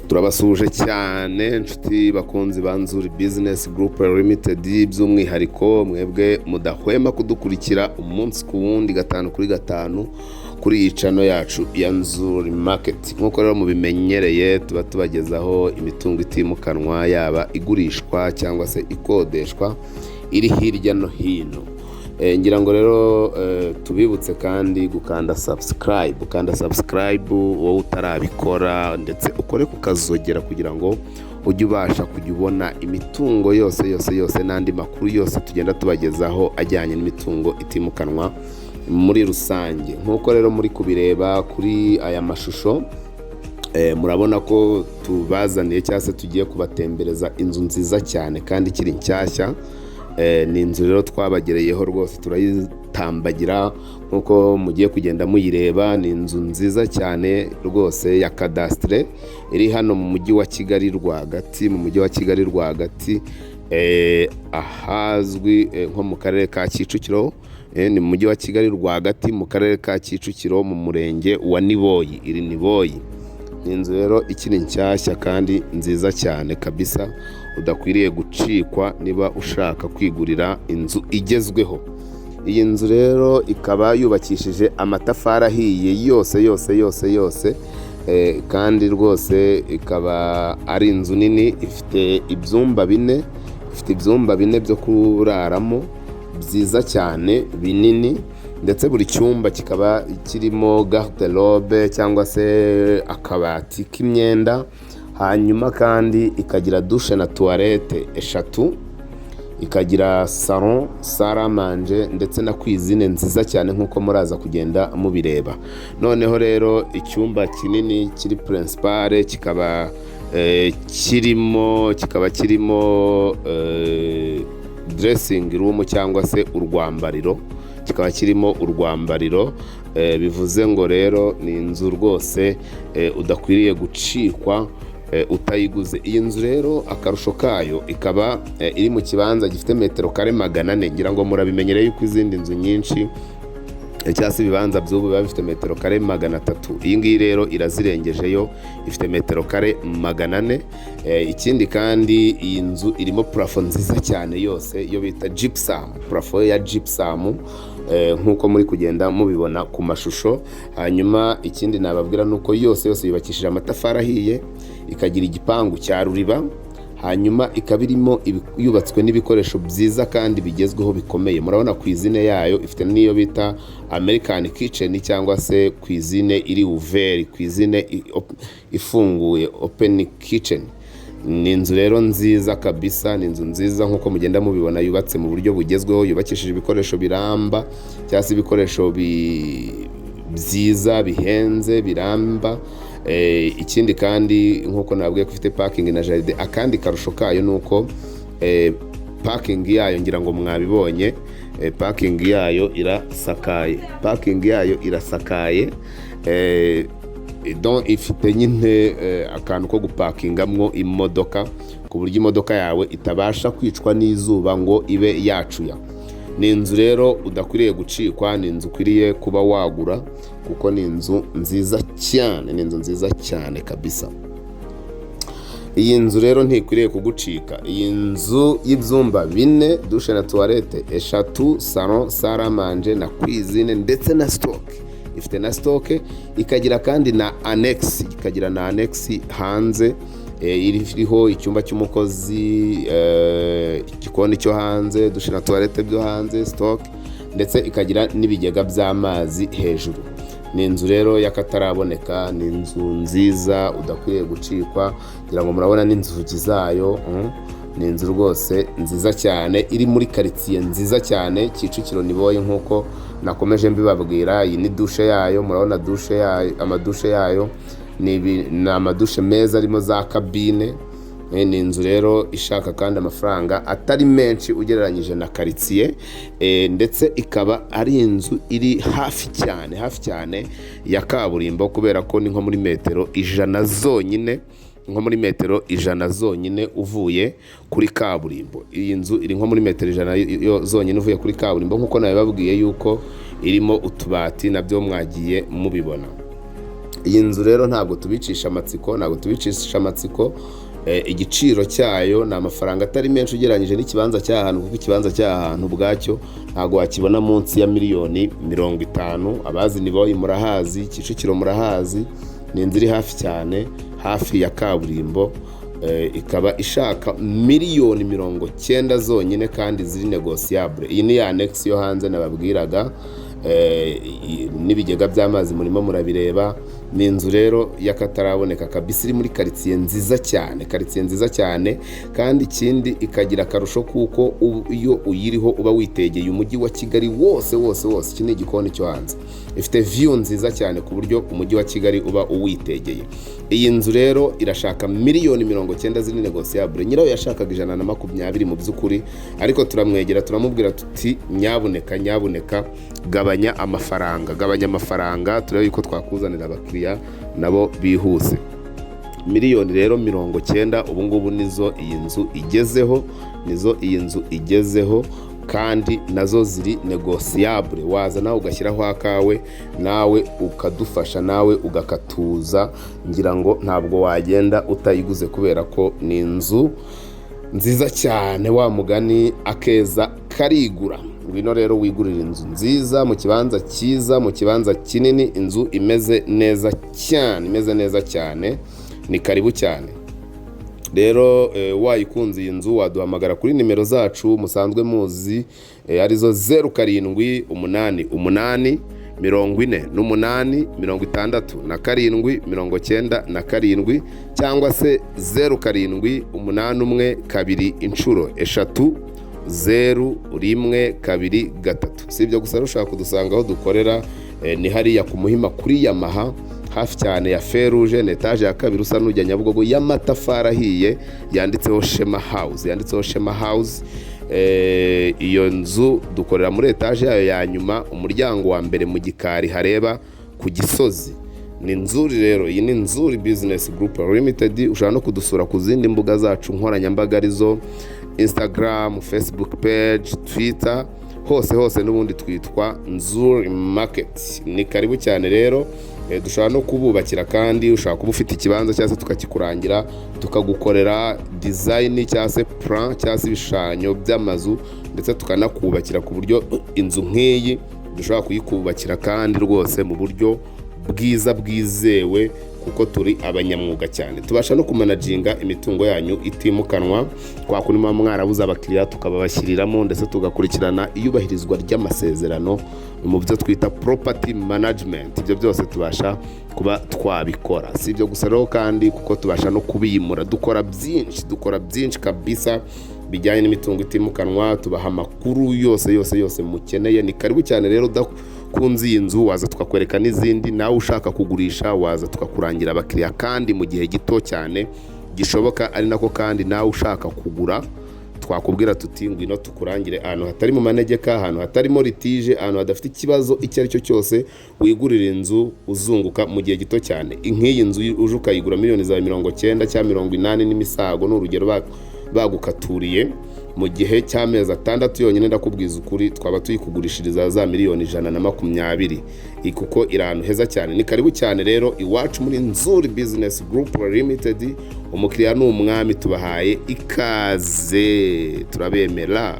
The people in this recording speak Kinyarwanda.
Turabasuhuje cyane, inshuti bakunzi ba Nzuri Business Group Limited, by'umwihariko mwebwe mudahwema kudukurikira umunsi ku wundi, gatanu kuri gatanu, kuri iyi channel yacu ya Nzuri Market. Nk'uko rero mubimenyereye, tuba tubagezaho imitungo itimukanwa, yaba igurishwa cyangwa se ikodeshwa, iri hirya no hino. Ngira ngo rero tubibutse kandi gukanda subscribe. Ukanda subscribe wowe utarabikora, ndetse ukore ku kazogera kugira ngo ujye ubasha kujya ubona imitungo yose yose yose n'andi makuru yose tugenda tubagezaho ajyanye n'imitungo itimukanwa muri rusange. Nk'uko rero muri kubireba kuri aya mashusho, murabona ko tubazaniye cyangwa se tugiye kubatembereza inzu nziza cyane kandi ikiri nshyashya. Ni inzu rero twabagereyeho rwose, turayitambagira nk'uko mugiye kugenda muyireba. Ni inzu nziza cyane rwose ya cadastre, iri hano mu Mujyi wa Kigali rwagati, mu Mujyi wa Kigali rwagati, ahazwi nko mu Karere ka Kicukiro. Ni mu Mujyi wa Kigali rwagati, mu Karere ka Kicukiro, mu Murenge wa Niboyi. Iri Niboyi. Ni inzu rero ikiri nshyashya kandi nziza cyane kabisa, udakwiriye gucikwa niba ushaka kwigurira inzu igezweho. Iyi nzu rero ikaba yubakishije amatafari ahiye yose yose yose yose, kandi rwose ikaba ari inzu nini, ifite ibyumba bine, ifite ibyumba bine byo kuraramo byiza cyane binini, ndetse buri cyumba kikaba kirimo garde-robe cyangwa se akabati k'imyenda. Hanyuma kandi ikagira douche na toilette eshatu, ikagira salon, salle à manger ndetse na cuisine nziza cyane, nk'uko muraza kugenda mubireba. Noneho rero icyumba kinini kiri principale kikaba kirimo dressing room cyangwa se urwambariro, kikaba kirimo urwambariro. Bivuze ngo rero ni inzu rwose udakwiriye gucikwa utayiguze. Iyi nzu rero akarusho kayo, ikaba iri mu kibanza gifite metero kare 400. Ngira ngo murabimenyereye yuko izindi nzu nyinshi cyangwa se ibibanza by'ubu biba bifite metero kare 300. Iyi ngiyi rero irazirengejeyo, ifite metero kare 400. Ikindi kandi, iyi nzu irimo plafond nziza cyane yose, iyo bita gypsum, plafond ya gypsum, nk'uko muri kugenda mubibona ku mashusho. Hanyuma ikindi nababwira ni uko yose yose yubakishije amatafari ahiye, ikagira igipangu cya ruriba, hanyuma ikaba irimo yubatswe n'ibikoresho byiza kandi bigezweho bikomeye. Murabona cuisine yayo ifite n'iyo bita American kitchen cyangwa se cuisine iri ouvert, cuisine ifunguye, open kitchen. Ni inzu rero nziza kabisa, ni inzu nziza nk'uko mugenda mubibona, yubatse mu buryo bugezweho, yubakishije ibikoresho biramba cyangwa se ibikoresho byiza bihenze biramba. Ikindi kandi, nk'uko nabwiye ko ifite parking na jardin, akandi karusho kayo ni uko parking yayo, ngira ngo mwabibonye, parking yayo irasakaye, parking yayo irasakaye. Donc ifite nyine akantu ko gupakingamwo imodoka, ku buryo imodoka yawe itabasha kwicwa n'izuba ngo ibe yacuya. Ni inzu rero udakwiriye gucikwa, ni inzu ukwiriye kuba wagura kuko ni inzu nziza cyane, ni inzu nziza cyane kabisa. Iyi nzu rero ntikwiriye kugucika. Iyi nzu y'ibyumba bine, douche na toilette eshatu, salon, salle à manger na cuisine ndetse na stock, ifite na stock, ikagira kandi na annexe, ikagira na annexe hanze, iriho icyumba cy'umukozi, igikoni cyo hanze, douche na toilette byo hanze, stock, ndetse ikagira n'ibigega by'amazi hejuru. Ni inzu rero y'akataraboneka, ni inzu nziza udakwiye gucikwa. Kugira ngo murabona n'inzugi zayo. Ni inzu rwose nziza cyane, iri muri karitsiye nziza cyane, Kicukiro Niboye, nk'uko nakomeje mbibabwira. Iyi ni douche yayo, murabona douche yayo, amadouche yayo ni amadouche meza arimo za cabine. Ni inzu rero ishaka kandi amafaranga atari menshi ugereranyije na karitsiye, ndetse ikaba ari inzu iri hafi cyane, hafi cyane ya kaburimbo, kubera ko ni nko muri metero 100 zonyine, nko muri metero 100 zonyine uvuye kuri kaburimbo. Iyi nzu iri nko muri metero 100 zonyine uvuye kuri kaburimbo, nk'uko nabibabwiye yuko irimo utubati, nabyo mwagiye mubibona. Iyi nzu rero ntabwo tubicisha amatsiko, ntabwo tubicisha amatsiko. Igiciro cyayo ni amafaranga atari menshi ugereranyije n'ikibanza cy'ahantu, kuko ikibanza cy'ahantu ubwacyo ntabwo wakibona munsi ya miliyoni 50. Abazi Niboyi murahazi, Kicukiro murahazi. Ni inzu iri hafi cyane, hafi ya kaburimbo. Ikaba ishaka miliyoni 90 zonyine kandi ziri négociable. Iyi ni ya annexe yo hanze nababwiraga. N'ibigega by'amazi murimo murabireba. Ni inzu rero y'akataraboneka kabisa, iri muri karitsiye nziza cyane, karitsiye nziza cyane. Kandi ikindi, ikagira akarusho kuko iyo uyiriho uba witegeye umujyi wa Kigali wose wose wose. Iki ni igikoni cyo hanze, ifite view nziza cyane ku buryo umujyi wa Kigali uba uwitegeye. Iyi nzu rero irashaka miliyoni 90 ziri négociable. Nyirayo yashakaga 120 mu by'ukuri, ariko turamwegera turamubwira tuti: "Nyabuneka, nyabuneka, gabanya amafaranga, gabanya amafaranga, turebe yuko twakuzanira abakiriya nabo bihuse." Miliyoni rero 90 ubu ngubu nizo iyi nzu igezeho, nizo iyi nzu igezeho, kandi nazo ziri négociable. Waza nawe ugashyiraho akawe, nawe ukadufasha, nawe ugakatuza. Ngira ngo ntabwo wagenda utayiguze, kubera ko ni inzu nziza cyane. Wa mugani, akeza karigura. Ngwino rero wigurira inzu nziza mu kibanza cyiza, mu kibanza kinini, inzu imeze neza cyane, imeze neza cyane. Ni karibu cyane rero. Wayikunze iyi nzu, waduhamagara kuri nimero zacu musanzwe muzi, arizo 0788 48 67 97, cyangwa se 0781 3 3 0 1 2 3. Si ibyo gusa, ushaka kudusanga aho dukorera, ni hariya ku Muhima kuri Yamaha, hafi cyane ya feruje. Ni etaje ya kabiri, usa n'ujya Nyabugogo, y'amatafari ahiye, yanditseho Shema House, yanditseho Shema House. Iyo nzu dukorera muri etaje yayo ya nyuma, umuryango wa mbere mu gikari hareba ku Gisozi. Ni Nzuri rero, iyi ni Nzuri Business Group Limited. Ushobora no kudusura ku zindi mbuga zacu nkoranyambaga, arizo Instagram, Facebook page, Twitter, hose hose n'ubundi twitwa Nzuri Market. Ni karibu cyane rero. Dushobora no kububakira, kandi ushobora kuba ufite ikibanza cyangwa se tukakikurangira, tukagukorera design cyangwa se plan cyangwa se ibishushanyo by'amazu, ndetse tukanakubakira, ku buryo inzu nk'iyi dushobora kuyikubakira kandi rwose mu buryo bwiza bwizewe, kuko turi abanyamwuga cyane. Tubasha no kumanaginga imitungo yanyu itimukanwa, kwa kundi muba mwarabuze abakiriya tukababashyiriramo, ndetse tugakurikirana iyubahirizwa ry'amasezerano mu byo twita property management. Ibyo byose tubasha kuba twabikora. Si ibyo gusa rero kandi, kuko tubasha no kubimura. Dukora byinshi, dukora byinshi kabisa bijyanye n'imitungo itimukanwa. Tubaha amakuru yose yose yose mukeneye. Ni karibu cyane rero. Udakunze iyi nzu, waza tukakwereka n'izindi. Nawe ushaka kugurisha, waza tukakurangira abakiriya kandi mu gihe gito cyane gishoboka. Ari nako kandi nawe ushaka kugura, twakubwira tuti: "Ngwino tukurangire ahantu hatari mu manegeka, ahantu hatarimo litige, ahantu hadafite ikibazo icyo ari cyo cyose, wigurire inzu uzunguka mu gihe gito cyane." Nk'iyi nzu uje ukayigura miliyoni zawe 90 cyangwa 80 n'imisago, ni urugero, bagukaturiye mu gihe cy'amezi 6 yonyine, ndakubwiza ukuri, twaba tuyikugurishiriza za miliyoni 120, kuko iri ahantu heza cyane. Ni karibu cyane rero iwacu muri Nzuri Business Group Limited. Umukiriya ni umwami. Tubahaye ikaze, turabemera.